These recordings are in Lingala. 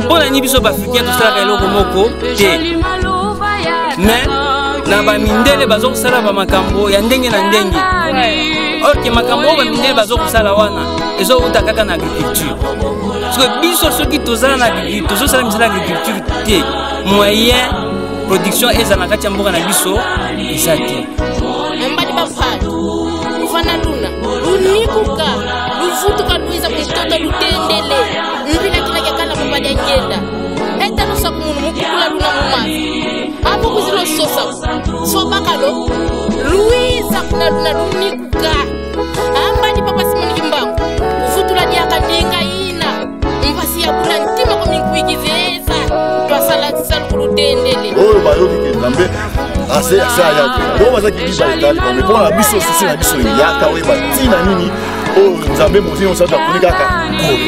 Mpo na nini biso baafricain tosalaka eloko moko te? Mais na bamindele baza kosala bamakambo ya ndenge na ndenge, or ke makambo oyo bamindele baza kosala wana ezowuta kaka na agriculture. Soki biso soki tozala na tozosala misala ya agriculture te, moyen production ezala na kati ya mboka na biso eza te. Ambali baphatu lufana luna lunikuka luvutuka luiza kutoto lutendele mbila kina kyakala papadya ngenda eta lusaku munu mukukula luna mumaza apo kuzilososa sobakalo luiza kuna luna lunikuka ambali papa Simoni Kimbangu kuvutula dyaka ndinga ina mpasi ya bula ntima kominkuikizeza twasala salukulutendele oyo bayoki ke Nzambe ase ase ayaki bo bazaki biba etali bango. Mpo na biso, susi na biso eyaka oyeba ntina nini oyo Nzambe mozi nyonso akuni kaka kore.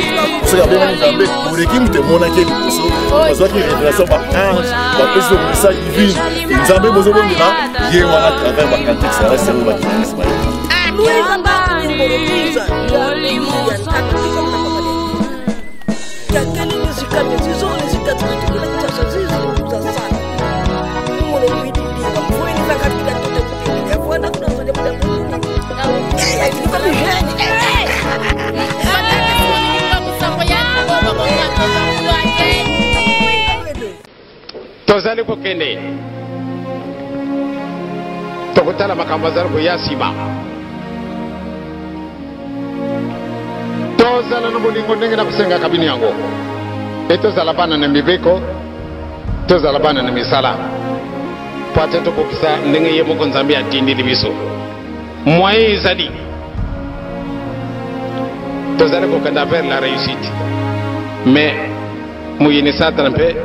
Soki abengani Nzambe koreki, moto emonaki liboso bazwaki révélation, baange bapesi yo message divine. Nzambe bozobondela ye wana travers bacantique celeste oyo bakingisi bayeba. Tozali kokende, tokotala makambo azali koya nsima. Tozala na bolingo ndenge na kosengaka bino yango, e tozala bana na mibeko, tozala bana na misala, mpo ate tokokisa ndenge ye moko Nzambe atindeli biso. Moyen ezali, tozali kokenda vers la réussite, mais moyini Satana mpe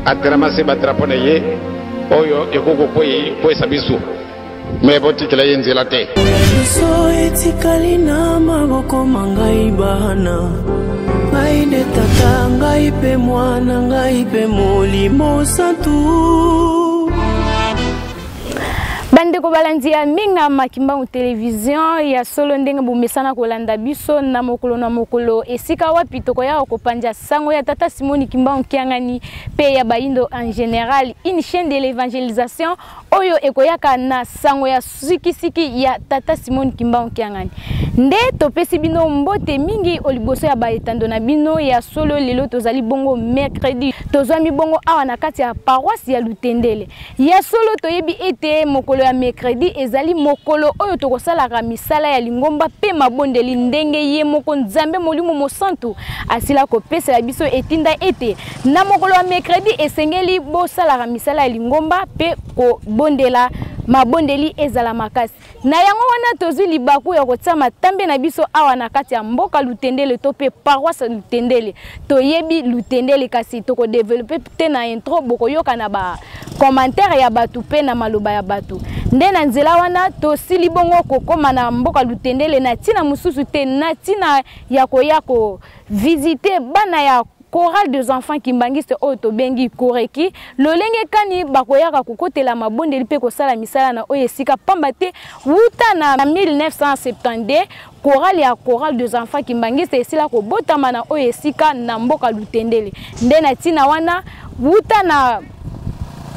ateramasi badrapo na ye oyo ekoki kokweyisa biso, me botikela ye nzela te. Biso etikali na maboko ma ngai bana, ngai nde tata, ngai mpe mwana, ngai mpe Molimo Santu. Bandeko balandi ya Mingama Kimbangu Television, ya solo ndenge bomesana kolanda biso na mokolo na mokolo, esika wapi tokoya kopanza sango ya tata Simoni Kimbangu Kiangani pe ya bayindo en général, une chaîne de l'évangélisation oyo ekoyaka na sango ya sikisiki ya tata Simoni Kimbangu Kiangani. Nde topesi bino mbote mingi oliboso ya baetando na bino. Ya solo, lelo tozali bongo mercredi, tozwami bongo awa na kati ya paroisse ya Lutendele. Ya solo, toyebi ete mokolo ya mercredi ezali mokolo oyo tokosalaka misala ya lingomba mpe mabondeli, ndenge ye moko Nzambe Molimo Mosantu asila kopesela biso etinda ete na mokolo ya mercredi esengeli bosalaka misala ya lingomba mpe kobondela, mabondeli ezala makasi. Na yango wana tozwi libaku ya kotia matambe na biso awa na kati ya mboka Lutendele to mpe paroisse Lutendele. Toyebi Lutendele, kasi tokodevelope te na intro, bokoyoka na ba commentaire ya bato mpe na maloba ya bato. Nde na nzela wana tosili bongo kokóma na mboka Lutendele na ntina mosusu te, na ntina ya koya kovisite bana ya chorale des enfants kimbanguiste oyo tobengi Koreki, lolenge kani bakoyaka kokotela mabondeli mpe kosala misala na oyo esika. Pamba te wuta na 1972, chorale ya chorale des enfants kimbanguiste esila kobotama na oyo esika na mboka Lutendele. Nde na ntina wana, wuta na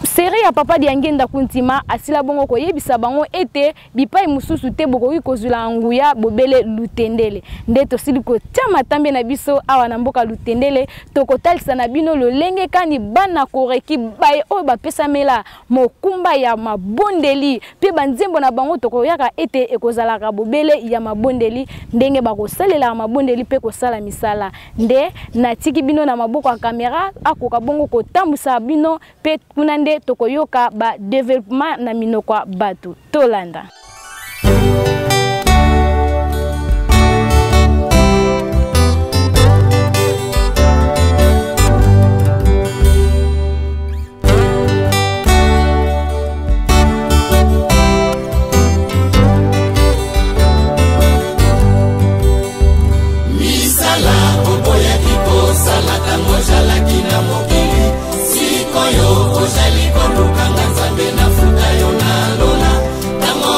série ya papa Diangenda Kuntima, asila bongo koyebisa bango ete bipai mosusu te bokoki kozwila nguya, bobele Lutendele. Nde tosili kotia matambe na biso awa na mboka Lutendele. Tokotalisa na bino lolenge kani bana Koreki baye oyo bapesamela mokumba ya mabondeli mpe banzembo na bango, tokoyaka ete ekozalaka bobele ya mabondeli, ndenge bakosalelaka mabondeli mpe kosala misala. Nde natiki bino na maboko ya kamera, akoka bongo kotambwisa bino, mpe kuna nde tokoyoka ba développement na minoko ya bato. Tolanda. Misala oboyaki kosala ntango ozalaki na mokili, sikoyo ozali kolukanga Nzambe na futa yo na lola ntango.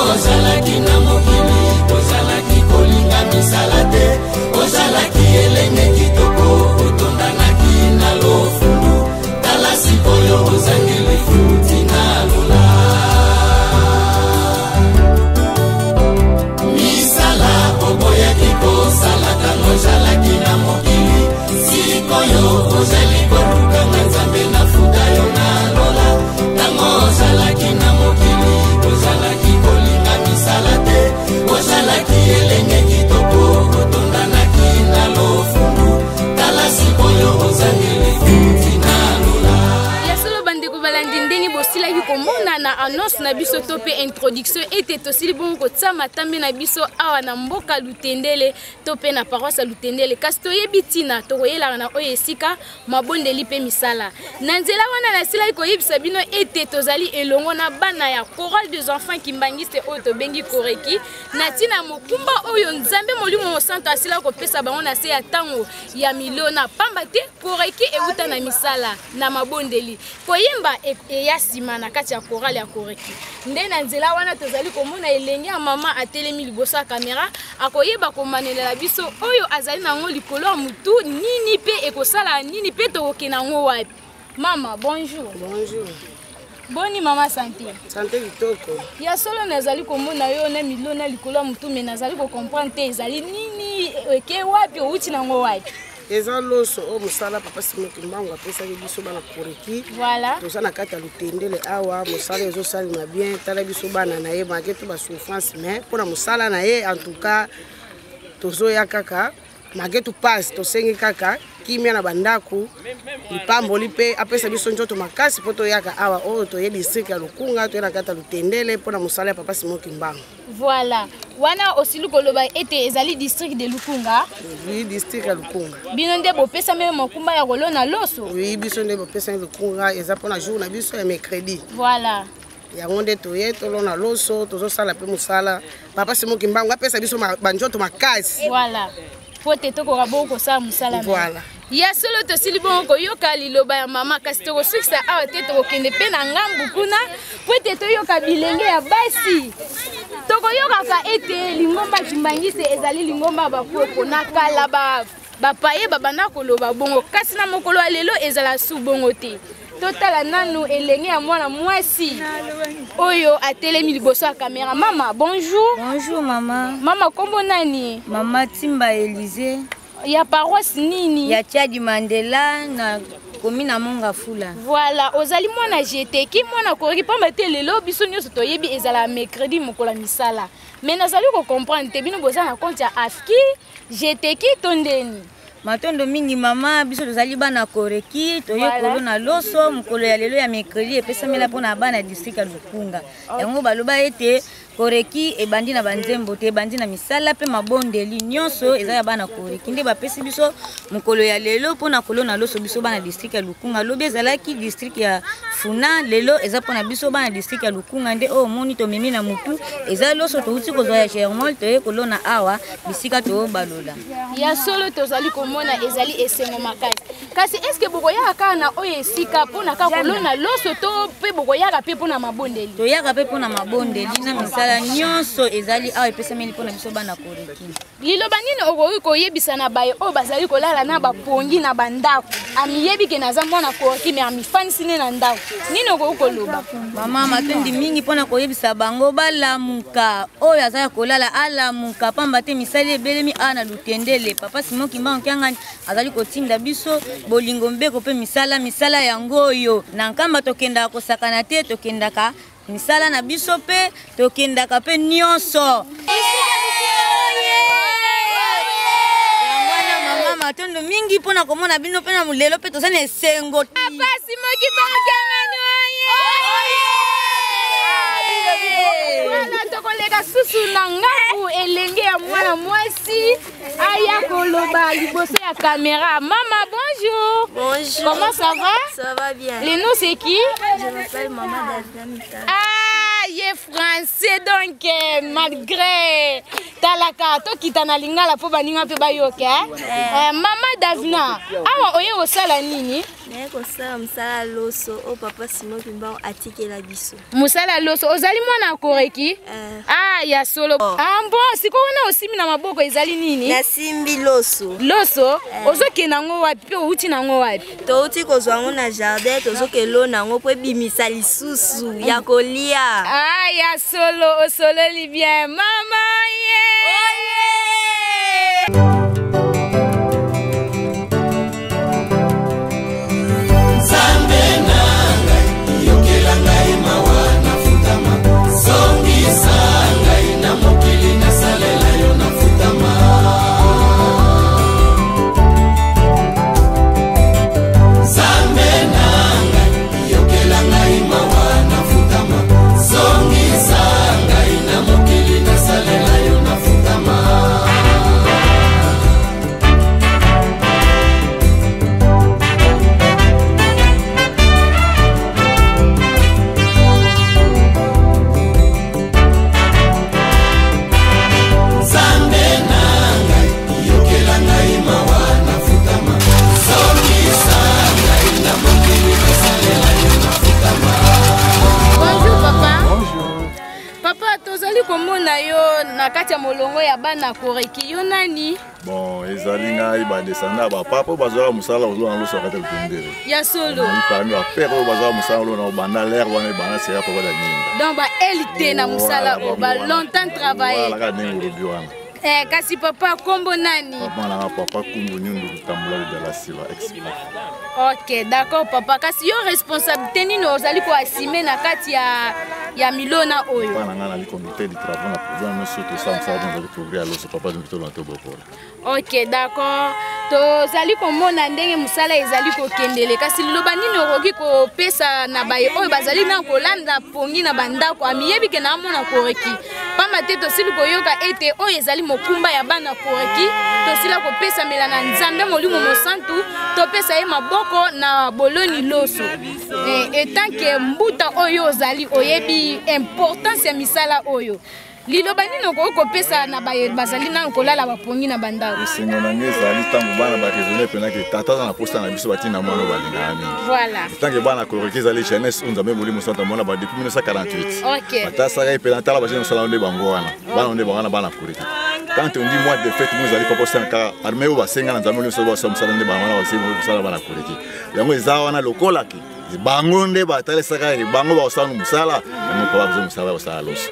Sikoyo ozali kolukanga Nzambe nafuta yo na lola. Ntango ozalaki na mokili, ozalaki kolinga misala te, ozalaki elenge kitoko, otondanaki na lofundu. Tala sikoyo ozangi lifuti na lola. Ya solo, bandeko balandi, ndenge bosilaki komona na annonce na biso to mpe introduction ete tosili bongo kotia matambe na biso awa na mboka Lutendele to mpe na paroisse ya Lutendele, kasi toyebi ntina tokoyelaka na oyo esika mabondeli mpe misala. Na nzela wana nasilaki koyebisa bino ete tozali elongo na bana ya Chorale des Enfants Kimbanguiste oyo tobengi Koreki, na ntina ya mokumba oyo Nzambe Molimo Mosanto asila kopesa bango na se ya ntango ya milona. Pamba te Koreki euta na misala na mabondeli, koyemba eya nsima na kati ya chorale ya Koreki. Nde na nzela wana tozali komona elenge ya mama atelemi liboso ya kamera, akoyeba komanelela biso oyo azali nango likolo ya motu nini mpe ekosala nini mpe tokokende yango wapi. Mama, bonjour. Bonjour. Boni mama, santé? Santé kitoko. Ya solo, nazali komona yo na milona likolo ya motu, mais nazali kocomprendre te ezali nini, eke wapi, outi nango wapi? Eza loso oyo mosala papa Simon Kimbangu apesaki biso bana Koreki. Toza na kati ya Lutendele awa, mosala ezosalema bien. Tala biso bana na ye, malgré to basouffrance, mais mpona mosala na ye, en tout cas tozoya kaka malgré tout passe. Tosengi kaka kimia na bandako, lipamboli mpe apesa biso nzoto makasi mpo toyaka awa. Oyo toye district ya Lukunga, toye na kati ya Lutendele mpona mosala ya papa Simon Kimbangu. Voilà, wana osili koloba ete ezali district de Lukunga. Oui, district ya Lukunga. Bino nde bopesami mokumba ya kolona loso? Oui, biso nde bopesami Lukunga, eza mpona jour na biso ya mercredi. Yango nde toye tolona loso, tozosala mpe mosala papa Simon Kimbangu apesa biso banzoto makasi. Voilà, po te tokoka bongo kosala mosala na ye. Ya solo, tosili bongo koyoka liloba ya mama, kasi tokosukisa awa te, tokokende mpe na ngambu kuna po ete toyoka bilenge ya basi. Tokoyokaka ete lingomba Kimbanguiste ezali lingomba ya bakoko na kala, bapaye babanda koloba bongo, kasi na mokolo ya lelo ezala su bongo te. Totala nanu elenge ya mwana mwasi oyo atelemi liboso ya kamera. Mama, bonjour. Bonjour mama. Mama, kombo nani? Mama Timba Élysée. Ya paroisse nini? Ya Tiadi Mandela na komi na Monga Fula. Voilà, ozali mwana jeteki, mwana Koreki? Pamba te lelo biso nyonso toyebi ezala mercredi, mokolo ya misala, mais nazali kocomprendre te, bino boza na compte ya afki, jeteki to ndeni? Matondo mingi mama. Biso tozali bana Koreki, toye kolona loso mokolo ya lelo ya mercredi epesamela mpona bana ya district ya Lukunga. Yango baloba ete Koreki ebandi na banzembo te, ebandi na misala mpe mabondeli. Nyonso eza ya bana Koreki nde bapesi biso mokolo ya lelo mpona kolona loso, biso bana district ya Lukunga. Lobi ezalaki district ya Funa, lelo eza mpona biso bana district ya Lukunga. Nde oyo omoni tomemi na motu eza loso touti kozwa ya Germol, toye kolona awa bisika toobalola. Ya solo, tozali komona ezali esengo makasi. Kasi eske bokoyaka kaka na oyo esika mpona kaka kolona loso to mpe bokoyaka mpe mpona mabondeli? Toyaka mpe mpona mabondeli na misala nyonso ezali awa epesameli mpona biso bana Koreki. Liloba nini okoki koyebisa na baye oyo bazali kolala na bapongi na bandako, amiyebi ke naza mwana Koreki, mais amifanisi nde na ndako? Nini okoki koloba? Mama, matondi mingi mpona koyebisa bango balamuka. Oyo aza ya kolala alamuka, pamba te misali ebelemi awa na Lutendele. Papa Simon Kimbangu Kiangani azali kotinda biso bolingo, mbeko mpe misala. Misala yango oyo na Nkamba tokendaka kosakana te, tokendaka misala na biso mpe tokendaka mpe nyonso. Yango wana mama, matondo mingi mpona komona bino mpe na lelo mpe toza na esengo. Papa Simon Kimbangu Kiangani oye! Wana tokoleka susu na ngambu, elenge ya mwana mwasi aya koloba liboso ya caméra. Mama, bonjour. Bonjour. Comment ça va? Ça va bien. Le nom, c'est qui? Je m'appelle Maman Davina Mita. Ah, ye français donc, malgré talaka tokita na lingala mpo baninga mpe bayoka, eh? Mama Davina, awa oye kosala nini? Naye kosala mosala loso oyo papa Simon Kimbangu atikela biso. Mosala loso. Ozali mwana ya Koreki? Eh. Ah, ya solo. Oh. Ah bon, sikoyo wana osimbi na maboko ezali nini? Nasimbi loso. Loso. Ozokende yango wapi mpe outi nango wapi? Touti kozwa yango na jardin, tozokelona yango mpo ebimisa lisusu ya kolia. Ah, ya solo, osololi bien mama ye. na kati ya molongo ya bana Koreki. Yo nani? Bon, ezali ngai badescendant ya bapapa oyo bazwaka mosala kozwa na loso ya kati ya Lutendele. Ya solo. Parmi bapere oyo bazwaka mosala olona obanda lere wana ebanda sera papa da nyinda. Donc ba LT na mosala oyo ba longtemps travaillé. Voilà kaka ndenge olobi wana. Eh, kasi papa kombo nani? Papa nanga papa Kumbu Nyundu Kutambula Dala Sila ex. Ok, d'accord papa. Kasi yo responsabilité nini ozali ko assumer na kati ya milona oyo? Papa nanga nali conducteur du travaux na programme nyonso tosala mosala tozali progrès ya loso papa zongi tolona tobokola. Ok, d'accord. Tozali komona ndenge mosala ezali kokendele, kasi liloba nini okoki kopesa na baye oyo bazali na kolanda pongi na bandako amiyebi ke na amona Koreki? Pamba te tosili koyoka ete oyo ezali mokumba ya bana Koreki, tosila kopesamela na Nzambe Molimo Mosantu, topesa ye maboko na boloni loso. Etant que mbuta oyo ozali oyebi importance ya misala oyo, liloba nini okoki kopesa na baye bazali nanu kolala bapongi na bandako? Esengo na ngai ezali ntango bana baresone mpenza ke tata aza na posa na biso batina mwana oyo balingaka mingi. Voilà. Tant que bana Koreki ezali jeunesse oyo Nzambe Molimo Santu amona ba depuis 1948. Ok. Batasaka ye mpenza, tala ba jeune mosala nde bango wana. Bana nde bango wana bana Koreki. Quand on dit mois de fête, moi ezali papa osala kaka armée oyo basenga na Nzambe nyonso basala mosala nde bango wana basenga mosala bana Koreki. Yango eza wana lokola ke bango nde batalisaka ye bango bakosala mosala yango mpo bakozwa mosala bakosala loso.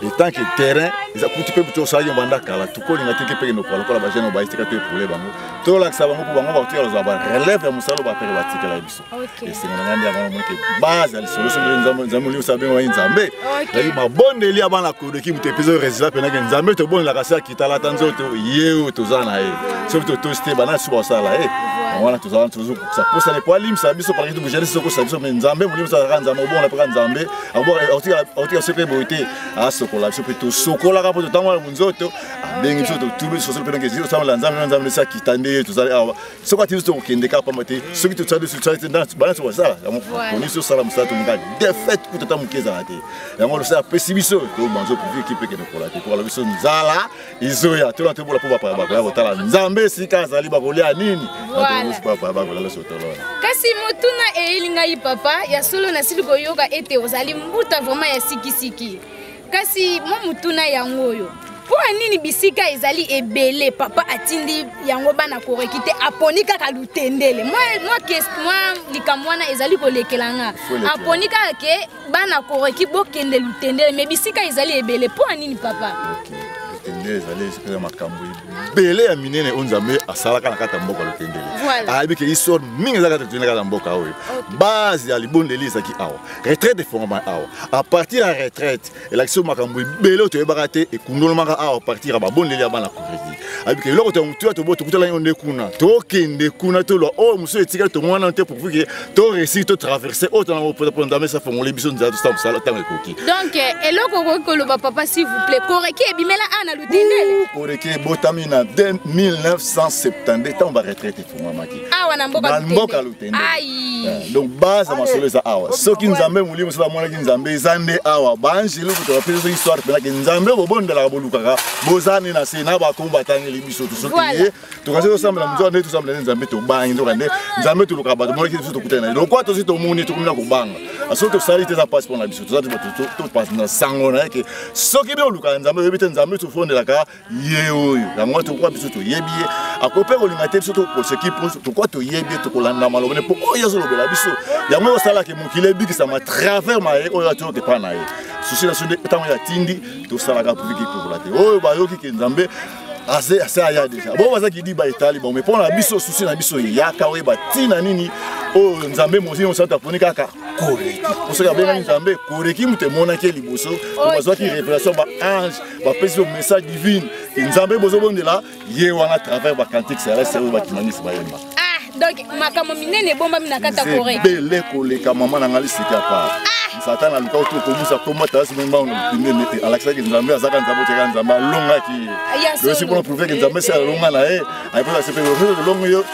Et tant que terrain eza kuti mpe butu osalaki banda kala tokolinga te ke mpe kende kola lokola bajeune oyo bayetika to epole bango tolakisa bango mpo bango bakotikala kozwa ba relève ya mosala oyo bapere batikela ye biso. Esengo na ngai nde yango namoni ke base ya lisolo soki Nzambe molimo osala bengo ye Nzambe. Ezali mabondeli ya bana Koreki moto epesa oyo résultat mpenza ke Nzambe tobondelaka se akitala ata nzoto ye oyo toza na ye soki totosi te bana suba kosala ye wana tozala tozokokisa posa ne po alimisa biso paraki tobujali sokosa biso me Nzambe molimo osalaka Nzambe obongola mpe kaka Nzambe akotika biso mpe boye te asokola biso mpe tosokolaka mpo totangola monzoto abengi biso totubi sosolo mpe ndenge tosalela Nzambe na Nzambe nde akita nde ye tozali awa soki ati biso tokokende kaka pamba te soki tosali tosali te bana soki basala yango poni biso osala mosala tomoka defete kuta ata moke ezala te yango losala apesi biso tobanzo pourvu ekipe ekende kola te kola biso nzala izoya tona tobola mpo bapaya bakoya kotala Nzambe esika azali bakolia nini bapaya bakolia loso tolona. Kasi motuna eyeli ngai papa ya solo nasili koyoka ete ozali mbuta vraiment ya sikisiki, kasi mwa motuna yango oyo mpo ya nini bisika ezali ebele papa atindi yango bana Koreki te aponi kaka Lutendele? Mwa likambo wana ezali kolekela nga, aponi kaka ke bana Koreki bokende Lutendele, me bisika ezali ebele mpo ya nini papa? Lutendele ezali esika ya makambo ebele ya minene oyo Nzambe asalaka na kati ya mboka Lutendele. Ayebi ke histoire mingi ezalaka kati ya mboka oyo. Base ya libondeli ezalaki awa, retraite efongama awa. À partir ya retraite elakisi makambo ebele oyo toyebaka te ekundolamaka awa à partir ya babondeli ya bana Koreki. Ayebi ke eloko toya tobo tokutala yango nde kuna tokende kuna tolwa oyo mosusu etikali tomwana te pourvu ke to réussir to traverser oyo tona mpo mpo Nzambe afongoli biso nzela tosala mosala ntango ekoki. Donc eloko okoki koloba papa s'il vous plaît, Koreki ebimela awa na Lutendele? Koreki ebotami na 1972 ntango ba retraite efungwamaki awa na mboka Lutendele. Donc base ya masolo eza awa. Soki Nzambe molimo soki amonaki Nzambe eza nde awa baangelu kutu bapesi biso histoire mpenza ke Nzambe bobondelaka bolukaka boza nde na se na bakombo batangeli biso tosoki ye tokasi tosambela moto nde tosambela nde Nzambe tobangi nzoka nde Nzambe tolukaka bato monaki biso tokutani na ye lokwa tosi tomoni tokomi na kobanga soki tosali te eza mpasi mpona biso toza topasi na sango na ye ke soki bino olukaka Nzambe oyebi te Nzambe tofondelaka ye oyo yango tokoka biso toyebi ye akoki mpe kolinga te biso tokoseki mpo tokoka toyebi ye tokolanda maloba ne mpo oyo azolobela biso yango osalaka mokili ebikisama travers maye oyo atoyoka epai na ye susi na biso nde ntango ye atindi tosalaka puviki epokola te oyo bayoki ke Nzambe ase aya deja bo baza kidiba etali bango me mpo na biso susi na biso eyaka oyeba ntina nini oyo Nzambe mozini mosantu aponi kaka Koreki po soki abengaki Nzambe Koreki moto emonaki ye liboso bazwaki révélation ba ange bapesi yo message divine Nzambe bozobondela ye wana travers bacantique celeste oyo bakimangisi bayemba. Donc makambo minene ebombami na kati ya Koreki ebele koleka mama na ngai lisiki ya part Satan aluka oto komusa komba tasi memba na lutendele te alakisaki Nzambe azaka Nzambe otyaka Nzambe alongaki ye losi mpona prouve ke Nzambe esi alonga na ye ayepesa sepe olongo yo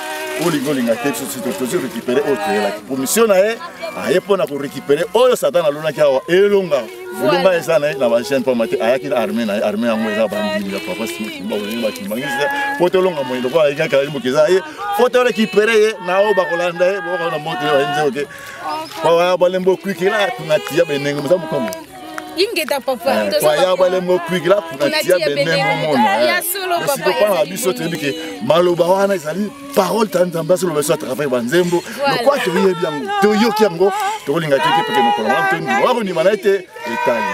olingi olinga te biso tozi récupéré oyo toyelaki po mission na ye aye mpona korécupéré oyo Satan alonaki awa elonga elonga eza na ye na bajeune pamba te ayaki na armée na ye armée yango eza bandimi ya papa Simokimba olingi bakimbangisi po tolonga moye lokola ayaki kaka moki eza ye po torécupéré ye na oyo bakolanda ye bokona moto bayenze oke balembo kwikila tuna tia benengo moza mokongo. Ingeta papa. Kwaya balembo kwigila kuna tia benembo mona. Ya solo papa. Siko biso toyebi ke maloba wana ezali parole ta Nzambe asoloba biso à travers banzembo. Lokwa toyebi yango, toyoki yango, tokolinga te ke peke mokolo wana tondima. Wana kondima na ete etali.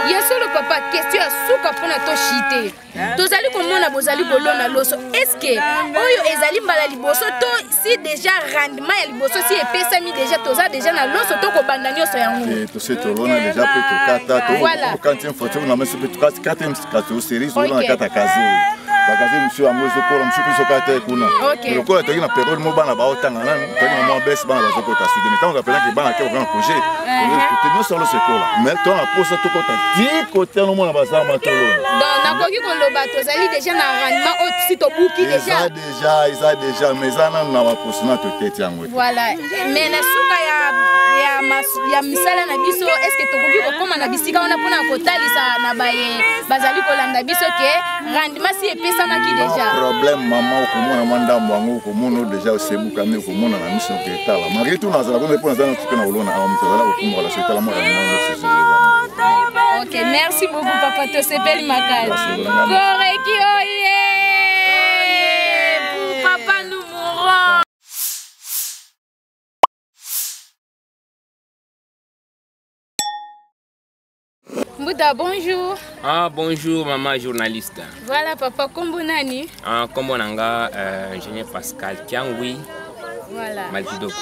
Ya solo papa, question ya suka mpona toshite. Tozali komona bozali kolona loso, estce oyo ezali mbala liboso to si déjà rendement ya liboso si epesami déjà, toza déjà na loso to kobanda nyonso yango? Tose tolona déjà mpe tokata to quantième fois tokona meso mpe quatrième série tolona na kati ya kaze bakaze mosusu yango ezokola, mosusu mpe ezokata kuna. Lokola toyaki na periode mo bana baotanga nanu, toyaki na mwa bese, bana bazokota sude, mais ntango kapelaki bana ke bakona congé te, nyonso yango ekola, mais to na posa tokota ti kote yango mona bazala matolona. Donc nakoki koloba tozali déjà na rendement oyo si tobuki déjà? Eza déjà, eza déjà, mais eza nanu na baposo na toteti yango te. Voilà, mais na suka ya misala na biso, est ce que tokoki kokóma na bisika wana mpona kotalisa na baye bazali kolanda biso ke rendement si epesamaki déjà? Problème mama, okomona mwa ndambo yango, okomona oyo déjà osebukami, okomona na miso ke etala malgré tout nazala kuna mpo naza na tuke na kolona awa, moto azala kokumbola so etala mwa rendement nyonso. Ok, merci beaucoup papa, tosepeli makasi. Koreki oye! Pour papa nous mourons. Mbuta, bonjour. Ah, bonjour maman journaliste. Voilà papa, kombo nani? Ah, kombo nanga ingénieur Pascal Kiangui. Voilà. Malkidoko.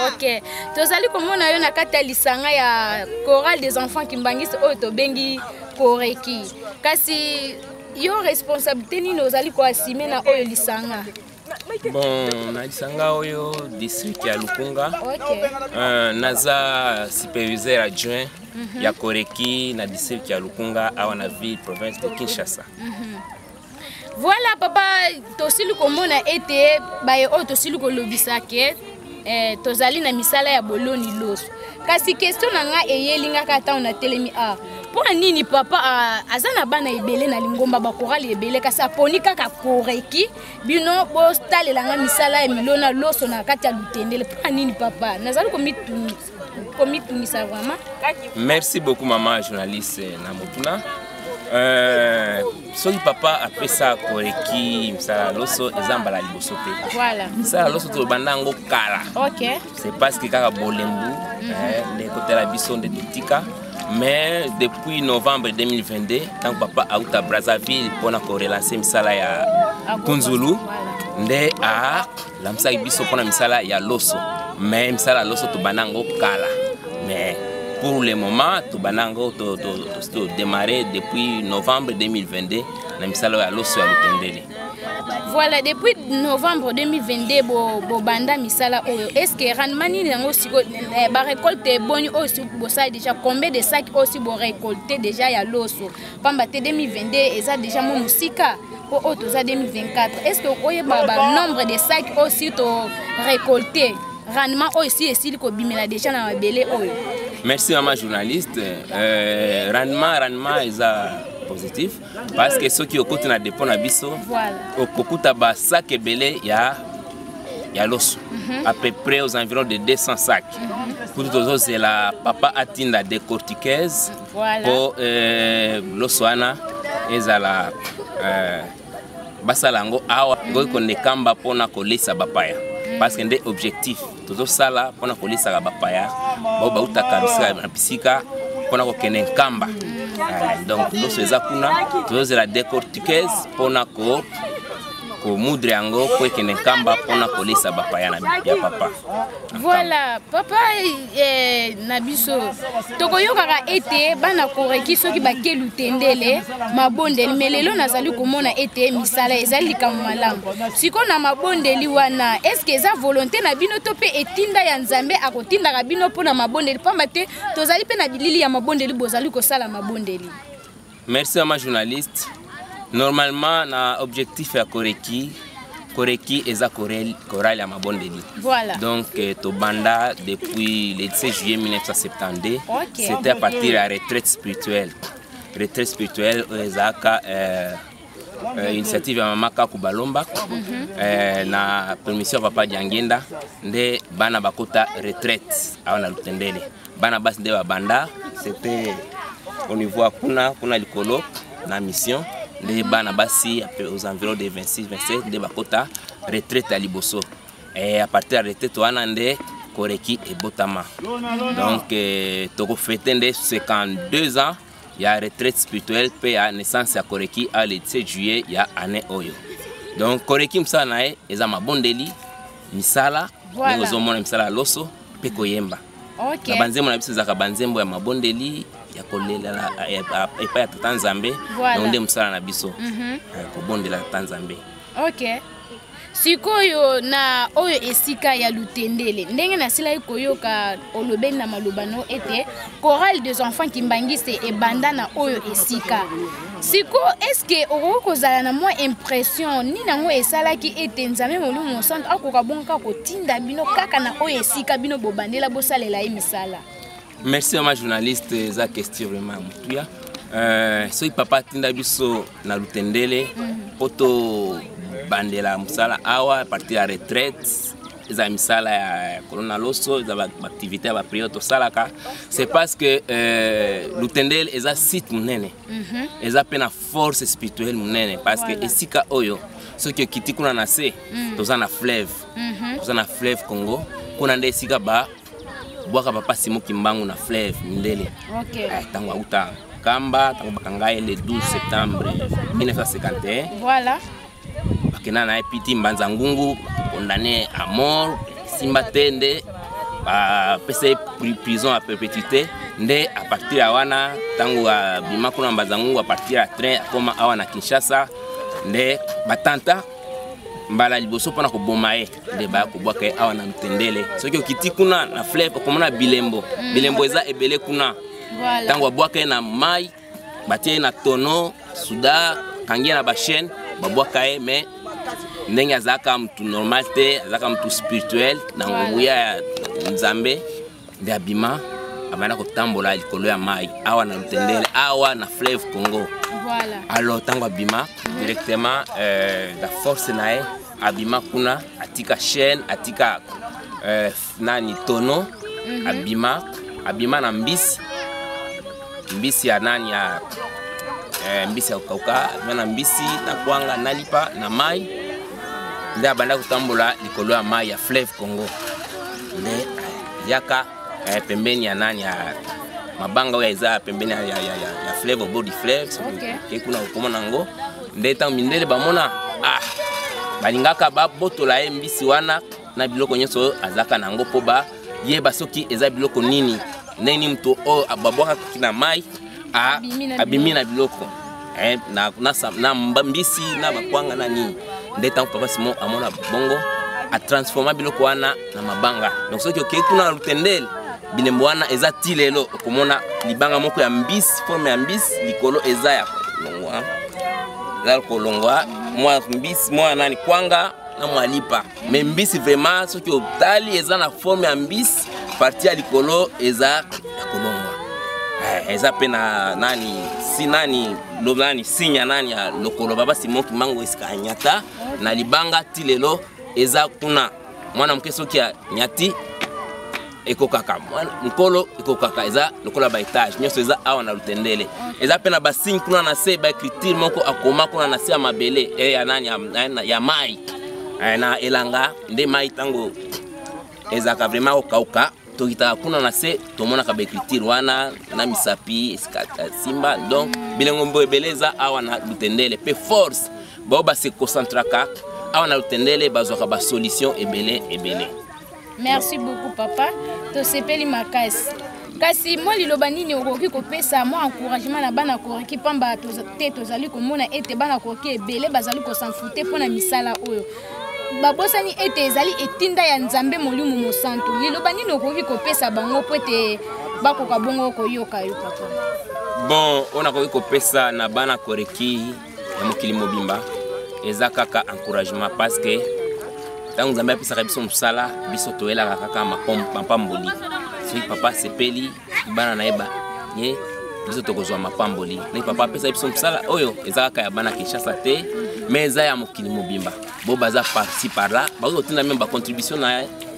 Ok. Tozali komona yo na kati ya lisanga ya chorale des enfants Kimbanguiste oyo tobengi Koreki. Kasi yo responsabilité nini ozali koassumer na oyo lisanga? Bon, na lisanga oyo district ya Lukunga. Naza superviseur adjoint ya Koreki na district ya Lukunga awa na ville province de Kinshasa. Voilà papa, tosili komona ete baye oyo tosili kolobisa ke tozali na misala ya boloni loso. Kasi question na nga eyeli nga kaka ntango natelemi awa. Mpo na nini papa aza na bana ebele na lingomba, bakorali ebele, kasi aponi kaka Koreki bino botalela nga misala ya milona loso na kati ya Lutendele? Mpo na nini papa? Nazali komitungisa vraiment. Merci beaucoup maman journaliste na motuna. Soki papa apesa Koreki misala ya loso, eza mbala liboso te. Misala ya loso tobanda yango kala. C'est parce que kaka bolembu nde ekotela biso nde totika, mais depuis novembre 2022, ntango papa auta Brazzaville mpona korelancer misala ya Kunzulu, nde alamisaki biso mpona misala ya loso. Mais misala ya loso tobanda yango kala, mais pour le moment tobanda yango todémarré depuis novembre 2022 na misala ya loso ya Lutendele. Voilà, depuis novembre 2022 bobanda misala oyo, est ce que rendement nini yango siko, barécolte boni oyo si bosali déjà, combien de sacs oyo si borécolte déjà ya loso? Pamba te 2022 eza déjà mo mosika, mpo oyo toza 2024. Est ce que oyeba banombre de sacs oyo si torécolte, rendement oyo si esili kobimela déjà na mabele oyo? Merci mama journaliste. Rendement eza positif parce que soki okoti na dépôt na biso, okokuta basac ebele ya loso, à peu près aux environs de 200 sacs. Kutu tozozela papa atinda décortiqueuse po loso wana ezala basala yango awa, ekoki konekamba mpona kolesa bapaya, parce que nde objectif tozosala mpona kolesaka bapaya bao bautaka bisika na bisika mpona kokende Nkamba. Donc loso eza kuna, tozozela décortiqueuse mpona ko komoudre yango mpo ekende Nkamba mpona kolesa bapaya na ya papa. Voilà papa, na biso tokoyokaka ete bana Koreki soki bake Lutendele mabondeli, mais lelo nazali komona ete misala ezali likambo malamu. Sikoyo na mabondeli wana, est-ce eza volonté na bino to mpe etinda ya Nzambe akotindaka bino mpona mabondeli? Pamba te tozali mpe na bilili ya mabondeli, bozali kosala mabondeli. Merci mama journaliste. Normalement na objectif ya Koreki, Koreki eza chorale ya mabondeli. Donc tobanda depuis le 17 juillet 1972. C'était à partir ya retraite spirituelle, retraite spirituelle oyo ezalaka initiative ya mama Kaku Balomba na permission ya papa Diangenda, nde bana bakota retraite awa na Lutendele, bana basi nde babanda. C'était Au niveau ya kuna kuna likolo na mission nde bana basi aux environs de 26 27 nde bakota retraite ya liboso. Et à partir ya retraite wana nde Koreki ebotama. Donc tokofete nde 52 ans ya retraite spirituelle mpe ya naissance ya Koreki a le 17 juillet ya année oyo. Donc Koreki mosala na ye eza mabondeli, misala, ndenge ozomona misala ya loso mpe koyemba. Na banzembo na biso ezalaka banzembo ya mabondeli ya kolela epai ya tata Nzambe. Donc nde mosala na biso, kobondela tata Nzambe. Ok, sikoyo na oyo esika ya Lutendele, ndenge nasilaki koyoka olobeli na maloba no ete chorale des enfants kimbanguiste ebanda na oyo esika, siko est-ce okoki kozala na mwa impression nini yango esalaki ete Nzambe Molimo Mosantu akoka bongo kaka kotinda bino kaka na oyo esika bino bobandela bosalela ye misala? Merci mama journaliste, eza question vraiment ya motuya. Soki papa atinda biso na Lutendele mpo tobandela mosala awa partir ya retraite, eza misala ya kolona loso, eza baactivité ya baprière tosalaka, c'est parce que Lutendele eza site monene, eza mpe na force spirituelle monene, parce que esika oyo soki okiti kuna na se, toza na fleuve, toza na fleuve Congo. Kuna nde esika ba bwaka papa Simo Kimbangu na fleuve mindele. Ntango auta Kamba, ntango bakanga ye le 12 septembre 1951, bakenda na ye piti Mbanza Ngungu, condamné à mort, simba te, nde bapesa ye prison à perpétuité. Nde à partir ya wana, ntango abima kuna Mbanza Ngungu, à partir ya train akoma awa na Kinshasa, nde batanta mbala liboso mpona koboma ye, nde baya kobwaka ye awa na Lutendele. Soki okiti kuna na fleuve, okomona bilembo. Bilembo eza ebele kuna. Ntango babwaka ye na mai, batie ye na tonneau suda, kangi ye na bachaîne, babwaka ye. Mais ndenge azalaka mutu normal te, azalaka mutu spirituel na nguya ya Nzambe, nde abima, abanda kotambola likolo ya mai awa na Lutendele, awa na fleuve Congo. Alors ntango abima directement, la force na ye, abima kuna, atika chaîne, atika nani, tonneau, abima na mbisi, mbisi ya nani, ya mbisi ya kokauka. Abima na mbisi na kwanga na lipa na mai, nde abanda kotambola likolo ya mai ya fleuve Congo, nde yaka pembeni ya nani, ya mabanga oyo eza pembeni ya fleuve, au bord du fleuve. Ke kuna okomona yango. Nde ntango mindele bamona, ah, balingaka babotola ye mbisi wana na biloko nyonso oyo azalaka na yango, mpo bayeba soki eza biloko nini, ndenge nini moto oyo babwakaki na mai abimi na biloko na mbisi na bakwanga na nini. Nde ntango papa Simon amona bongo, atransforma biloko wana na mabanga. Donc soki okei kuna na Lutendele, bilembo wana eza ti lelo. Okomona libanga moko ya mbisi, forme ya mbisi, likolo eza ya kolongwa, eza kolongwa mwa mbisi, mwa nani, kwanga na mwa lipa. Mais mbisi vraiment, soki otali, eza na forme ya mbisi, partie ya likolo eza ya kolongwa. Eza mpe na nani, si nani, lo nani, sinya nani ya lokolo baba Simon Kimbangu, esika anyata na libanga, ti lelo eza kuna. Mwana moke soki anyati, ekokaka, mokolo ekokaka, eza lokola baétage nyonso eza awa na Lutendele. Eza mpe na basigne kuna na se, baécriture moko akoma kuna na se ya mabele, ya nani, ya mai, na elanga. Nde mai ntango ezalaka vraiment kokauka, tokitaka kuna na se, tomonaka baécriture wana na misapi esika simba. Donc bilengo mbo ebele eza awa na Lutendele, mpe force bao base concentraka awa na Lutendele, bazwaka basolution ebele ebele. Merci beaucoup papa, tosepeli makasi. Kasi mwa liloba nini okoki kopesa, mwa encouragement na bana Koreki? Pamba te tozali komona ete bana Koreki ebele bazali kosanfute mpo na misala oyo, babosani ete ezali etinda ya Nzambe Molimo Mosantu. Liloba nini okoki kopesa bango mpo ete bakoka bongo koyoka yo, papa? Bon, oyo nakoki kopesa na bana Koreki ya mokili mobimba eza kaka encouragement, parce que ntango Nzambe apesaka biso mosala, biso toyelaka kaka mapamboli. Soki papa asepeli, bana na ye ba ye, biso tokozwa mapamboli. Ndenge papa apesa biso mosala oyo, eza kaka ya bana Kinshasa te, mais eza ya mokili mobimba. Bo baza par-ci par-là, bakoki kotinda même bacontribution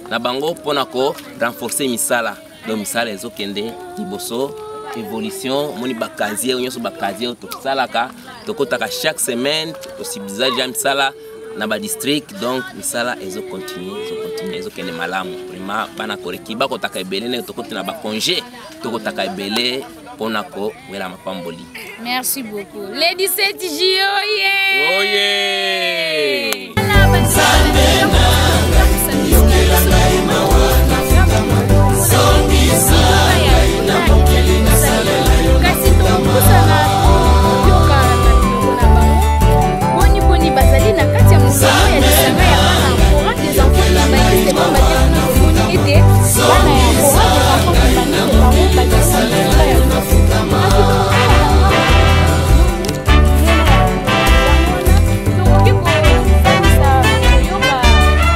na bango mpona ko renforcer misala. Donc misala ezokende liboso. évolution. Omoni bacasier nyonso, bacasier oyo tosalaka, tokotaka chaque semaine, tosubdiza deja misala na badistrict. Donc misala ezocontinue, ezocontinue, ezokende malamu vraiment. Bana Koreki bakotaka ebele, ndenge tokoti na bacongé, tokotaka ebele mpona kowela mapamboli. Merci beaucoup. Le 17 juillet, oye! Oye! Kasi tokopusana koyoka na biloko na bango boniboni bazali na kati ya mokolo ya lisanga ya bana Coran des enfants kimbanguiste, pamba te kuna tomoni ete bana ya Coran des enfants kimbanguiste bango bazali na lisanga ya loso. Tokoki kosalisa koyoka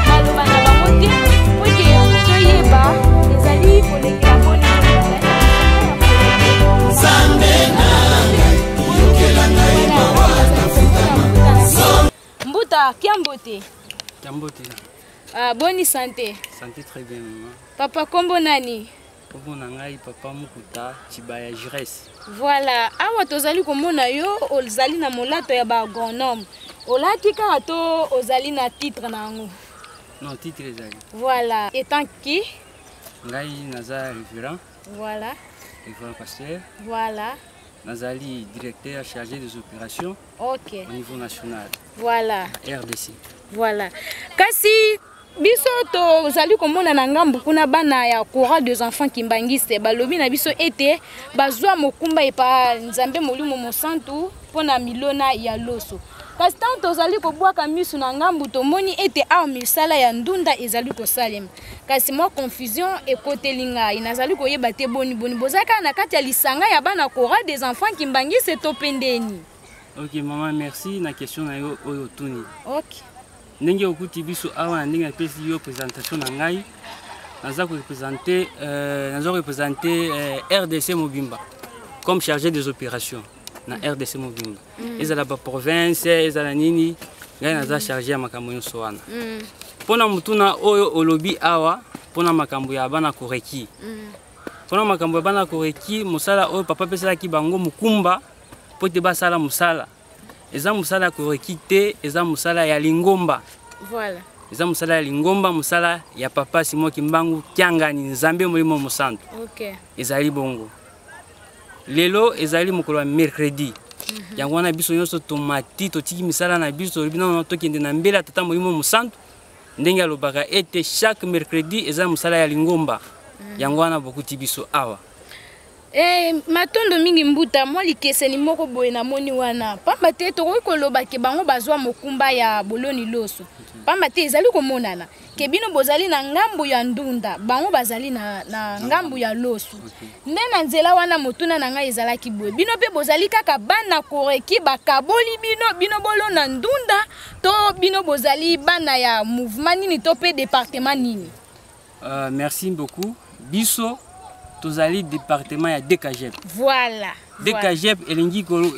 maloba na bango te po ete toyeba ezali kolekela boni. Mbuta Kiambote. Kiambote. Ah, boni santé? Santé très bien, maman. Papa, kombo nani? Kombo na ngai Papa Mukuta Chibaya Jires. Voilà, awa tozali komona yo ozali na molato ya baagronome. Olati kaka to ozali na titre na yango? Non, titre ezali. Voilà, étant qui? Ngai naza révérend. Voilà. Révérend pasteur. Voilà. Nazali directeur chargé des opérations. Ok. Au niveau national. Voilà. RDC. Voilà. Kasi biso tozali komona na ngambu kuna bana ya Chorale des enfants kimbanguiste balobi na biso ete bazwa mokumba epa Nzambe Molimo Mosantu mpo na milona ya loso. Kasi ntango tozali kobwaka miso na ngambu, tomoni ete awa misala ya ndunda ezali kosalema. Kasi mwa confusion ekoteli ngai, nazali koyeba te boni boni bozali kaka na kati ya lisanga ya bana Chorale des enfants kimbanguiste to mpe ndeni. Ok mama, merci na question na yo oyo otuni. Ok. Ndenge okuti biso awa, na ndenge napesi yo présentation na ngai, naza koreprésente naza koreprésente RDC mobimba comme chargé des opérations na RDC mobimba. Ezala baprovince, ezala nini, ngai naza chargé ya makambo nyonso wana. Mpona motuna oyo olobi awa mpona makambo ya bana Koreki, mpona makambo ya bana Koreki, mosala oyo papa apesalaki bango mokumba mpo ete basala mosala, eza mosala ya Koreki te, eza mosala ya lingomba. Voilà. Eza mosala ya lingomba, mosala ya Papa Simon Kimbangu Kiangani, Nzambe Molimo Mosantu. Ok. Ezali bongo. Lelo ezali mokolo ya mercredi. Yango wana biso nyonso tomati, totiki misala na biso, tolobi nano tokende na mbela Tata Molimo Mosantu, ndenge alobaka ete chaque mercredi eza mosala ya lingomba. Yango wana bokuti biso awa. Eh, matondo mingi mbuta. Mwa likeseni moko boye namoni wana, pamba te tokoki koloba ke bango bazwa mokumba ya boloni loso, pamba te ezali komonana ke bino bozali na ngambu ya ndunda, bango bazali na ngambu ya loso. Nde na nzela wana motuna na ngai ezalaki boye: bino mpe bozali kaka bana Koreki, bakaboli bino, bino bolona ndunda, to bino bozali bana ya mouvement nini to mpe département nini? Merci beaucoup. Biso tozali département ya DKGEP. Voilà. DKGEP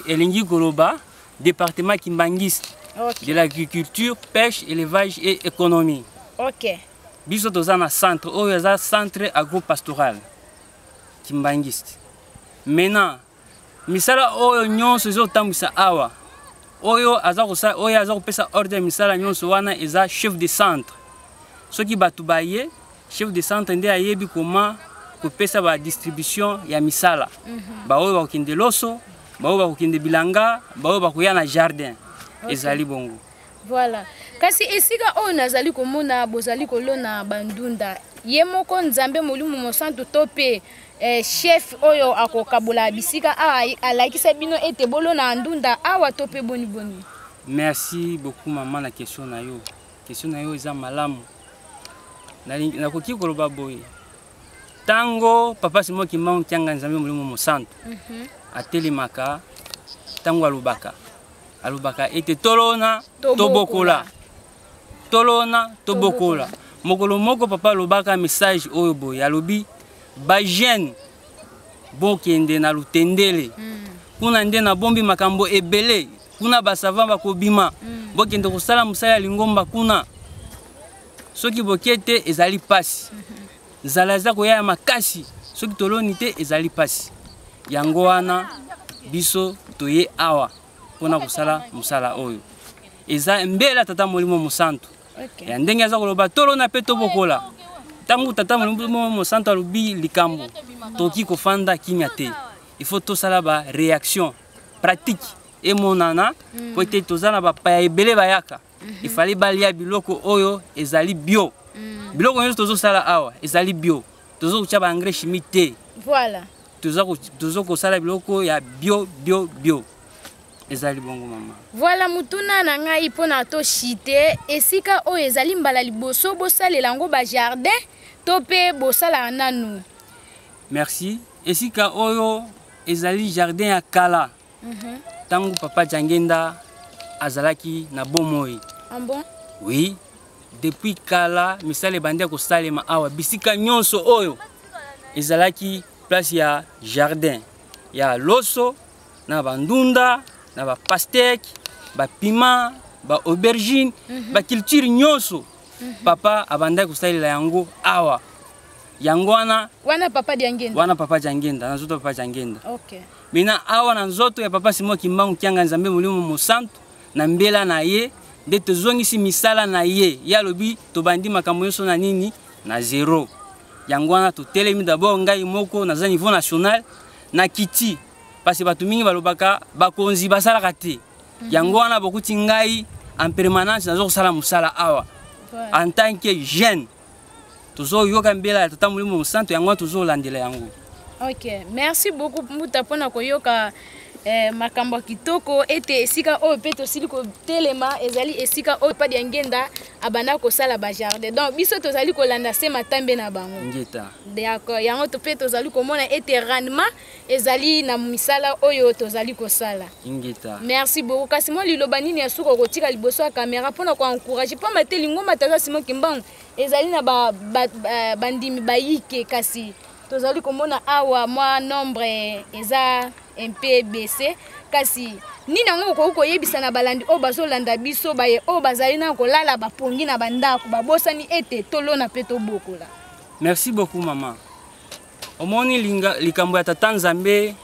elingi koloba département kimbanguiste de l'agriculture, pêche, élevage et économie. Ok. Biso toza na centre oyo eza centre agropastoral kimbanguiste. Maintenant, misala oyo nyonso ezotambwisa awa, oyo aza kosala, oyo aza kopesa ordre ya misala nyonso wana eza chef de centre. Soki bato baye, chef de centre nde ayebi koma kopesa badistribution ya misala. Baoyo bakokende loso, baoyo bakokende bilanga, baoyo bakoya na jardin. Ezali bongo. Voilà. Kasi esika oyo nazali komona bozali kolona bandunda, ye moko Nzambe Molimo Mosantu to mpe chef oyo akokabola bisika awa alakisa bino ete bolona ndunda awa to mpe boni boni? Merci beaucoup mama na question na yo. Question na yo eza malamu. Nakoki koloba boye: ntango Papa Simon Kimbangu Kianga, Nzambe Molimo Mosantu, atelemaka, ntango alobaka ete tolona tobokola, tolona tobokola, mokolo moko papa alobaka message oyo boye, alobi: "Bajeune, bokende na Lutendele, kuna nde nabombi makambo ebele, kuna basavant bakobima. Bokende kosala mosala ya lingomba kuna. Soki bokie te, ezali pasi, nzala eza koya ya makasi. Soki toloni te, ezali pasi." Yango wana biso toye awa mpona kosala mosala oyo eza mbela Tata Molimo Mosantu. Okay. Ya ndenge aza koloba tolona mpe tobokola. Ntango Tata Molimo Mosantu alobi likambo, tokoki kofanda kimia te, il faut tosala ba réaction pratique emonana, po ete toza na bapaya ebele bayaka, ifali balia biloko oyo ezali bio. Biloko nyonso tozosala awa ezali bio, tozokotia ba engrais chimique te. Voilà. Tozo kosala biloko ya bio bio bio. Ezali bongo mama. Voilà, mutuna na ngai mpona toshite esika oyo ezali mbala liboso bosalela yango ba jardin to mpe bosalaka nanu? Merci. Esika oyo ezali jardin ya kala. Ntango papa Jangenda azalaki na bomoi. Ah bon? Oui, depuis kala misala ebandi ya kosalema awa, bisika nyonso oyo ezalaki place ya jardin ya loso na bandunda na bapastèque, bapiment, baaubergine, baculture nyonso. Papa abandaki kosalela yango awa. Yango wana wana papa Diangenda. Wana papa Diangenda, na nzoto papa Diangenda. Okay. Mina awa na nzoto ya papa Simon Kimbangu Kianga Nzambe Molimo Mosantu na mbela na ye nde tozongisi misala na ye. Ye alobi tobandi makambo nyonso na nini na zero. Yango wana totelemi d'abord ngai moko naza niveau national na kiti, parce que bato mingi balobaka bakonzi basalaka te. Yango wana bokuti ngai en permanence nazo kosala mosala awa en tant que jeune. Tozoyoka mbela ya Tata Molimo Mosantu, yango wana tozolandela yango. Ok, merci beaucoup Mbuta mpona koyoka makambo ya kitoko ete esika oyo mpe tosili kotelema ezali esika oyo Padi ya Ngenda abanda kosala ba jardin. Donc biso tozali kolanda se matambe na bango. Ngeta. D'accord, yango to mpe tozali komona ete rendement ezali na misala oyo tozali kosala. Ingeta. Merci beaucoup. Kasi mwa liloba nini ya suka okotika liboso ya kamera mpona koencourage pamba te lingomba Tata Simon Kimbangu ezali na bandimi bayike, kasi tozali komona awa mwa nombre eza un peu baissé. Kasi nini yango okoki koyebisa na balandi oyo bazolanda biso, baye oyo bazali na kolala bapongi na bandako, babosani ete tolona mpe tobokola? Merci beaucoup mama. Omoni likambo ya Tata Nzambe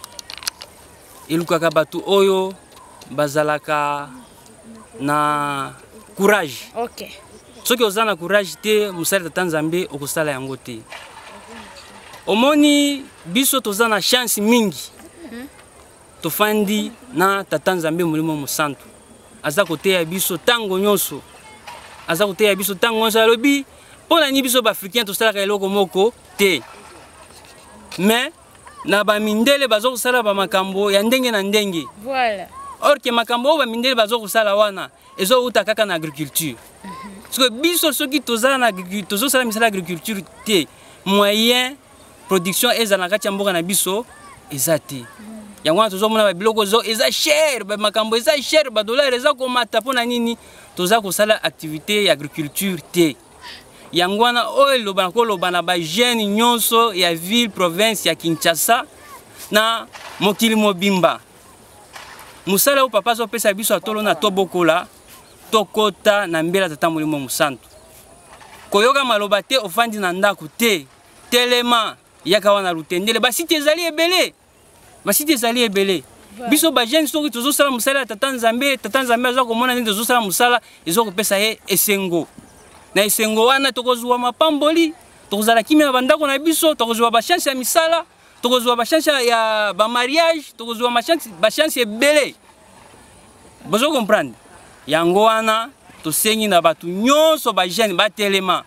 elukaka bato oyo bazalaka na courage. Okay. Soki oza na courage te, mosala Tata Nzambe okosala yango te. Omoni biso toza na chance mingi. Tofandi na Tata Nzambe Molimo Mosantu. Aza koteya biso tango nyonso. Aza koteya biso tango nyonso, alobi mpo na nini biso ba africain tosalaka eloko moko te. Mais na ba mindele bazo kosala ba makambo ya ndenge na ndenge. Voilà. Or que makambo oyo ba mindele bazo kosala wana ezowuta kaka na agriculture. Parce que biso soki tozala na agriculture, tozosala misala agriculture te, moyen production ezala na kati ya mboka na biso eza te. Yango wana tozomona ba biloko eza cher, ba makambo eza cher, ba dollar eza komata mpo na nini? Toza kosala activité ya agriculture te. Yango wana oyo eloba na koloba na ba jeune nyonso ya ville province ya Kinshasa na mokili mobimba. Mosala oyo papa azopesa biso atolona tobokola, tokota na mbela Tata Molimo Mosantu. Koyoka maloba te, ofandi na ndako te, telema yaka wana Lutendele, basite ezali ebele. Basite ezali ebele. Biso ba jeune soki tozosala mosala ya Tata Nzambe, Tata Nzambe aza komona ndenge tozosala mosala, ezokopesa ye esengo. Na esengo wana tokozwa mapamboli, tokozala kimia na bandako na biso, tokozwa ba chance ya misala, tokozwa ba chance ya ba mariage, tokozwa ba chance ebele. Bozo comprendre? Yango wana tosengi na bato nyonso ba jeune batelema.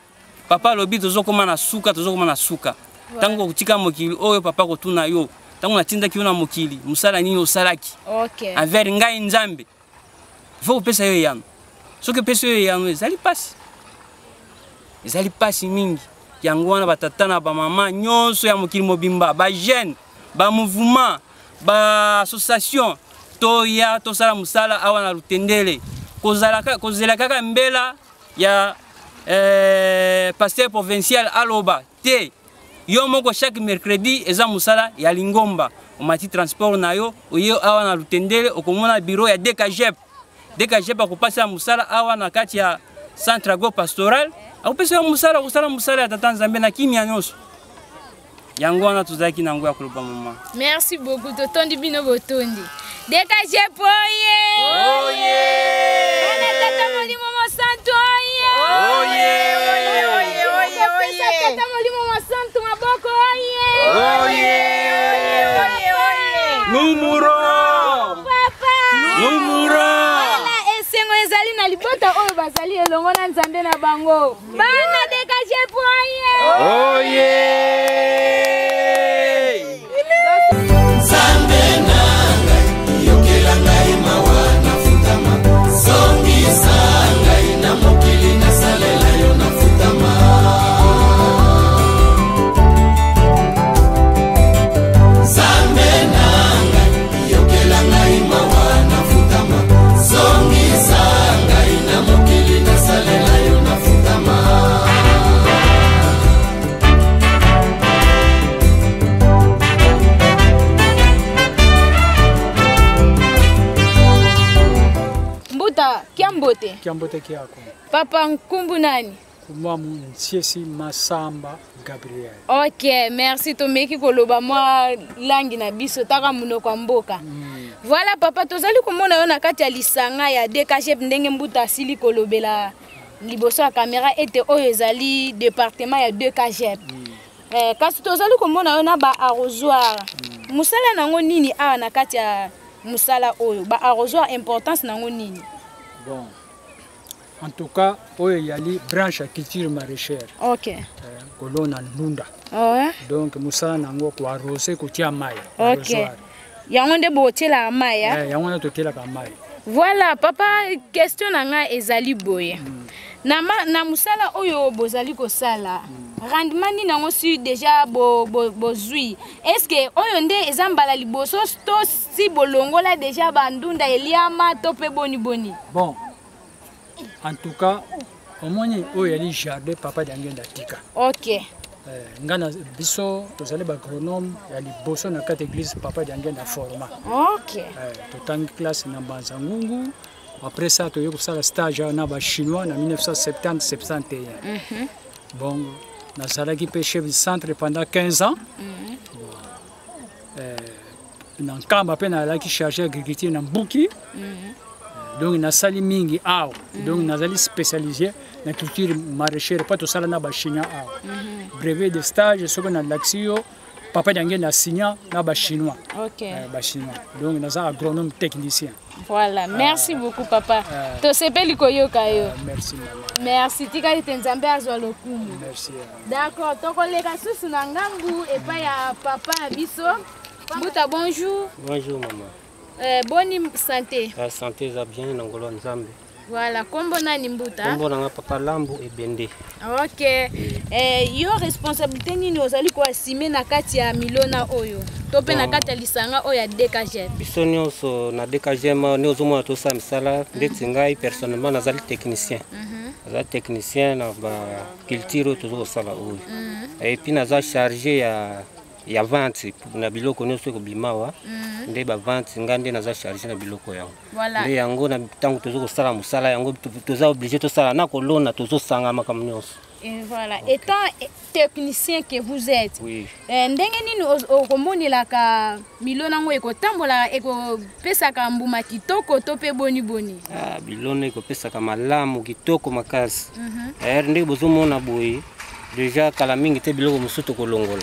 Papa alobi tozokoma na suka, tozokoma na suka. Tango okotika mokili oyo papa kotuna yo, tango natindaki yo na mokili, mosala nini osalaki? Okay. Envers ngai Nzambe. Il faut kopesa yo eyano. Soki opesi yo eyano ezali pasi. Ezali pasi mingi. Yango wana batata na bamama nyonso ya mokili mobimba, ba jeune, ba mouvement, ba association, toya tosala mosala awa na Lutendele. Kozela kaka mbela ya pasteur provincial aloba te. Yo moko chaque mercredi eza mosala ya lingomba. Omati transport na yo, oye awa na Lutendele, okomona bureau ya DKGEP. DKGEP akopesa mosala awa na kati ya centre agro pastoral, akopesa yo mosala, okosala mosala ya Tata Nzambe na kimia nyonso. Yango wana tozalaki na yango ya koloba mama. Merci beaucoup, totondi bino botondi. DKG poye! Oye! Bana tata molimo mosantu oye! Oye! Oye! Oye! Oye! Kopesa tata molimo mosantu maboko oye! Oye! Oye! Oye! Nous mourons! Papa! Nous mourons! Voilà, esengo ezali na libota oyo bazali elongo na Nzambe na bango. Bana DKG poye! Oye! Nzambe na ngai, yokela ngai mawa nafutama, zongisa ngai na mokili nasalela yo nafutama. Nzambe na ngai, yokela ngai mawa nafutama, zongisa ngai na mokili nasalela yo nafutama. Mbuta, kiambote. Kiambote kiako. Papa nkumbu nani? Kumwamu Nsiesi Masamba Gabriel. Ok, merci tomeki koloba mwa langi na biso taka monoko ya mboka. Voilà papa, tozali komona yo na kati ya lisanga ya DKG ndenge mbuta asili kolobela liboso ya kamera ete oyo ezali département ya DKG. Kasi tozali komona yo na ba arrosoir. Mosala nango nini awa na kati ya mosala oyo? Ba arrosoir importance nango nini? Bon. En tout cas, oyo yali branche ya culture maraîchère. Ok. Kolona ndunda. Ouais. Donc mosala nango ko arroser kotia mai. Ok. Yango nde botielaka mai, ah? Yango nde totielaka mai. Voilà, papa, question na nga ezali boye. Na mosala oyo bozali kosala, rendement nini yango si déjà bozwi? Est-ce que oyo nde eza mbala liboso to si bolongola déjà bandunda eliama to pe boni boni? Bon. En tout cas, omoni oyo yali jardin papa Diangenda tika. Ok. Ngana biso tozali ba agronome ya liboso na kati église papa Diangenda forma. Ok. Totangi classe na Mbanza-Ngungu. Après ça toye kosala stage na ba chinois na 1970-71. Bon, nazalaki pe chef du centre pendant 15 ans. Na Nkamba pe nazalaki chargé agriculture na Mbuki. Donc nasali mingi awa. Donc nazali spécialisé na culture maraîchère pa tosala na ba chinois awa. Brevet de stage soki na lakisi yo papa Diangenda signa na ba chinois. Ok. Ba chinois. Donc naza agronome technicien. Voilà, merci beaucoup papa. Tosepeli koyoka yo. Merci mama. Merci tikali te Nzambe azwa lokumu. Merci. D'accord, tokoleka susu na ngambu epai ya papa na biso. Mbuta, bonjour. Bonjour maman. Bonne santé. La santé va bien na ngolo Nzambe. Voilà, kombo nani mbuta? Kombo nanga papa Lambu Ebende. Ok. Yo responsabilité nini ozali ko assumer na kati ya milona oyo? To pe na kati ya lisanga oyo ya DKG. Biso nyonso na DKG ma ne ozomona tosala misala ndeti ngai personnellement nazali technicien. Nazali technicien na ba culture oyo tozo kosala oyo. Et puis naza chargé ya vente na biloko nyonso ekobima awa. Nde ba vente nga nde naza chargé na biloko yango. Voilà. Nde yango na ntango tozo kosala mosala yango toza obligé tosala na kolona tozosanga makambo nyonso. Et voilà. Okay. Étant technicien que vous êtes, oui. Ndenge nini okomonelaka milona yango ekotambolaka ekopesaka mbuma kitoko to pe boni boni? Ah, bilona ekopesaka malamu kitoko makasi. Ndenge bozomona boye déjà kala mingi te biloko mosusu tokolongola.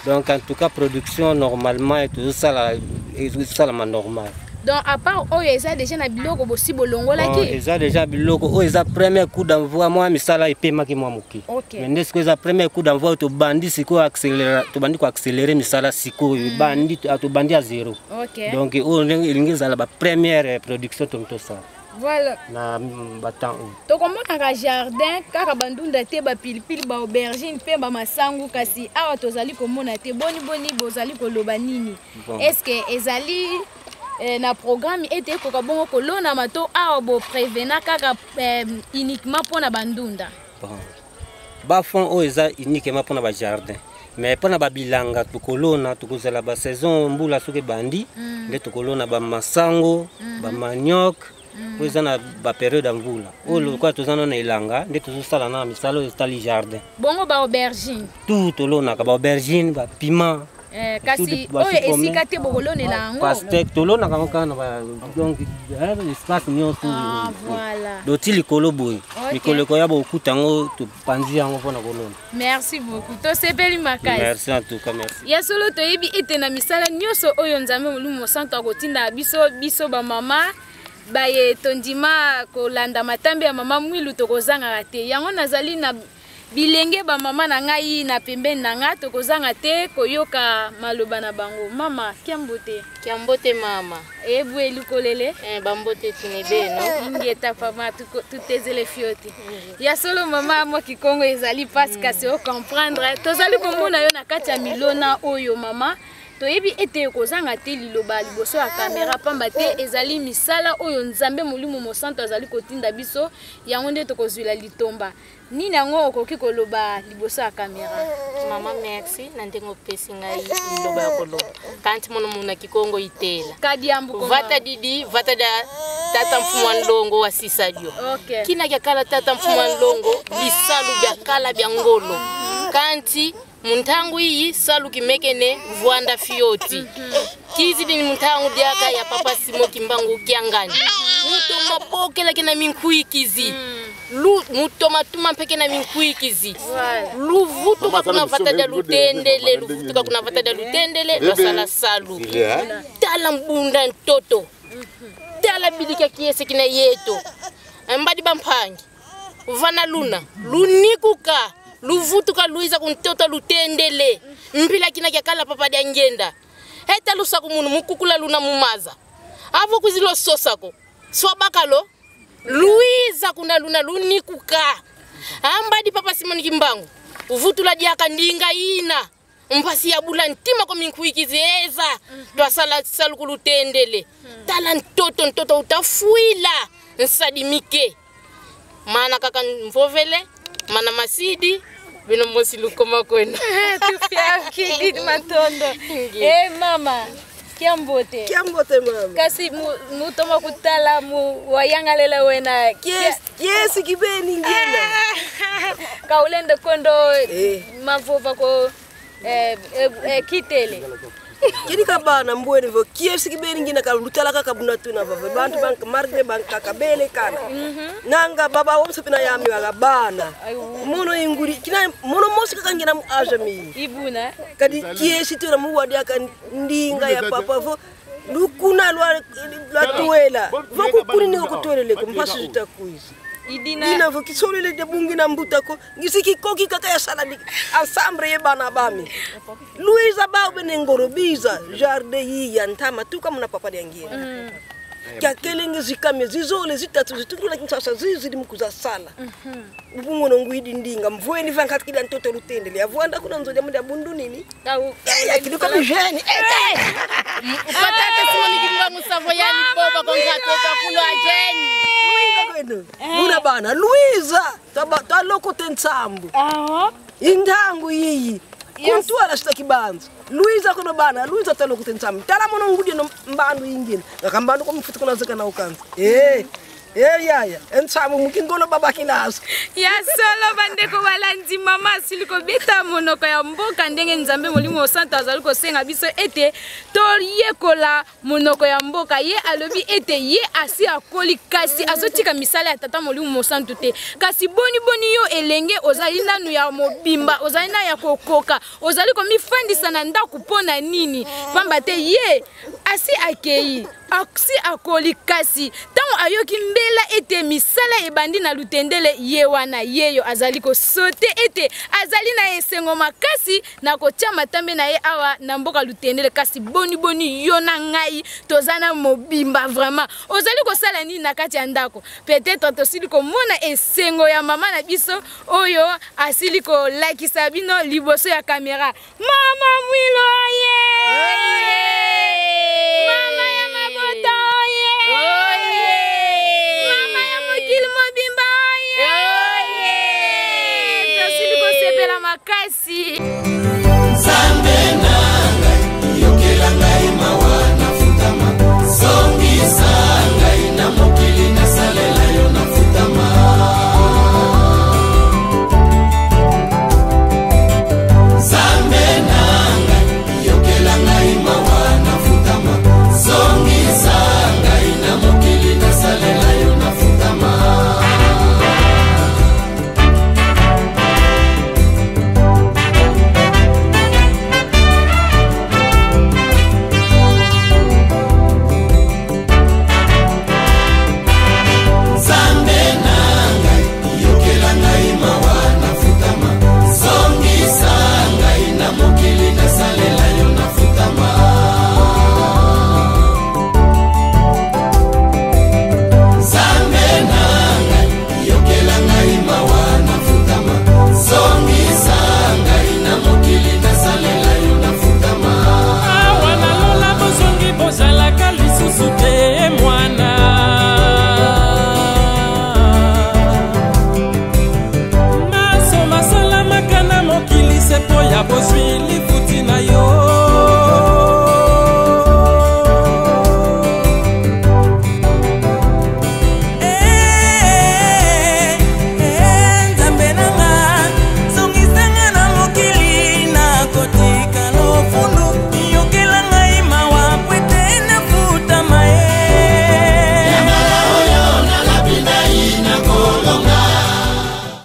Donc en tout cas production normalement tozosala ezosalama normal. Donc à part oyo eza déjà na biloko bosi bolongolaki? Bon, eza déjà biloko oyo eza premier coup d'envoi mwa misala epemaki mwa moke. Ok. Mais nde sikoyo eza premier coup d'envoi tobandi sikoyo accélérer, tobandi ko accélérer misala sikoyo, ebandi, tobandi à zéro. Ok. Donc oyo ndenge elingi ezala ba première production to tosala. Voilà. Na ba temps oyo. Tokomonaka jardin kaka bandunda te ba pilipili ba aubergine pe ba masangu kasi awa tozali komona te boni boni bozali koloba nini? Bon. Est-ce que ezali na programme ete ekoka bongo kolona mato awa bo prévena kaka uniquement mpona bandunda? Bon. Ba fond oyo eza uniquement mpona ba jardin. Mais mpona ba bilanga tokolona tokozala ba saison mbula soki ebandi, nde tokolona ba masango, ba manioc, Oyo eza na baperiode ya mbula oyo lokola toza nano na elanga nde tozosala na misala oyo etali jardin. Bongo baaubergine? Tout tolonaka, baaubergine, bapiment. Eh, kasi oyo esika te bokolonela yango? Pastèque tolonaka yango kaka na donc espace nyonso. Ah, voilà. Doti likolo boye, mikolo ekoya bokuta yango, topanzi yango mpona kolona. Merci beaucoup, tosepeli makasi. Merci en tout cas, merci. Ya solo, toyebi ete na misala nyonso oyo Nzambe Molimo Mosantu akotinda biso, biso bamama baye tondima kolanda matambe ya mama Mwilu, tokozangaka te yango. Nazali na bilenge bamama na ngai na pembeni na ngai, tokozanga te koyoka maloba na bango. Mama, kiambote. Kiambote mama. Ebwe lukolele. Eh, bambote tine beno. Ingeta pama, tutezele fioti. Ya solo mama, mwa kikongo ezali mpasi, kasi ocomprendre. Tozali komona yo na kati ya milona oyo. Mama, toyebi ete ekozanga te liloba liboso ya kamera, pamba te ezali misala oyo Nzambe Molimo Mosantu azali kotinda biso, yango nde tokozwila litomba. Nini yango okoki koloba liboso ya kamera? Mama, merci na ndenge opesi ngai liloba ya koloba. Kanti mono muna kikongo itela. Kadiambu. Vata didi vata da tata mfumu wa ndongo wa sisadio. Kina kya kala tata mfumu wa ndongo bisalu bya kala bya ngolo. Kanti muntangu iyi salu kimekene vwanda fioti. Kizi dini muntangu diaka ya papa Simo Kimbangu Kiangani. Muto mabokela kena minkwikizi. Lu muto matuma mpeke na minkwikizi. Luvutuka kuna vata da lutendele, luvutuka kuna vata da lutendele, lwasala salu. Tala mbunda ntoto. Tala bilika kiese kina yeto. Mbadi bampangi. Vana luna, lunikuka. Luvutuka luiza kuntota lutendele. Mpila kina kya kala papa dia ngenda. Heta lusaku munu mukukula luna mumaza. Avo kuzilo sosako. Swabakalo luiza kuna luna lunikuka. Ambadi papa Simoni Kimbangu. Uvutula diaka ndinga ina. Mpasi ya bula ntima kwa minkuikizi eza. Twasala salu lutendele. Tala ntoto ntoto utafuila. Nsadimike. Mana kaka mvovele. Mana masidi. Bino mosi lukoma kwena. Tufia matondo. Eh mama, kiambote. Kiambote mama. Kasi mutoma kutala mu wayangalela wena. Yes, yes kibeni ngena. Kaulende kondo mavova ko kitele. Kini kabana mbweni vo kiesi kibeni ngina kalutala kaka tuna vava bantu bank marge bank kakabele kana. Nanga baba womso pina yami wala bana. Mono inguri kina mono mosi kaka ngina mu ajami. Ibuna. Kadi kiesi tuna mu wadi aka ndinga ya papa vo lukuna lwa lwa tuela. Vo kukuni ni kutuelele ko mpasu zitakuizi. Idina Dina vo kisolele de bungi na mbutako ngisiki koki kaka ya saladi ensemble ye bana bami. Luiza ba bene ngoro biza jardin yi ya ntama tuka muna papa diangie. Kya kelenge zikame zizole zitatu zitukula kinsasa zizi mukuza sala. Ubungo no ngwidi ndinga mvweni vankati kila ntoto lutendele avwanda kuna nzoja muda bundu nini. Ya kiduka mjeni. Patata Simoni Kimbangu savoyani boba kongato kulwa jeni. Muna bana Luiza twalokote ntsambu. Intangu yiyi kuntwala shita kibanza Luiza kono bana Luiza twalokote ntsambu tala mono ngudie no mbandu ingine ngakambandu komfuti kuna zeka na ukanza yaya entsambu mukingolo baba kinaso. Ya solo bandeko balandi, mama asili kobeta monoko ya mboka ndenge Nzambe Molimo Mosantu azali kosenga biso ete toyekola monoko ya mboka. Ye alobi ete ye asi akoli kasi azotika misala ya tata Molimo Mosantu te. Kasi boni boni yo elenge ozali nanu ya mobimba, ozali na ya kokoka, ozali komifandisa na ndako mpo na nini? Pamba te ye asi akei, asi akoli, kasi ntango ayoki mbela ete misala ebandi na lutendele, ye wana yeyo azali kosote ete azali na esengo makasi na kotia matambe na ye awa na mboka lutendele. Kasi boni boni yo na ngai toza na mobimba, vraiment ozali kosala nini na kati ya ndako? Peut-être tosili komona esengo ya mama na biso oyo asili kolakisa bino liboso ya kamera. Mama Mwilo ye, mama ya mabota oye, mama ya mokili mobimba oye, tosili kosepela makasi.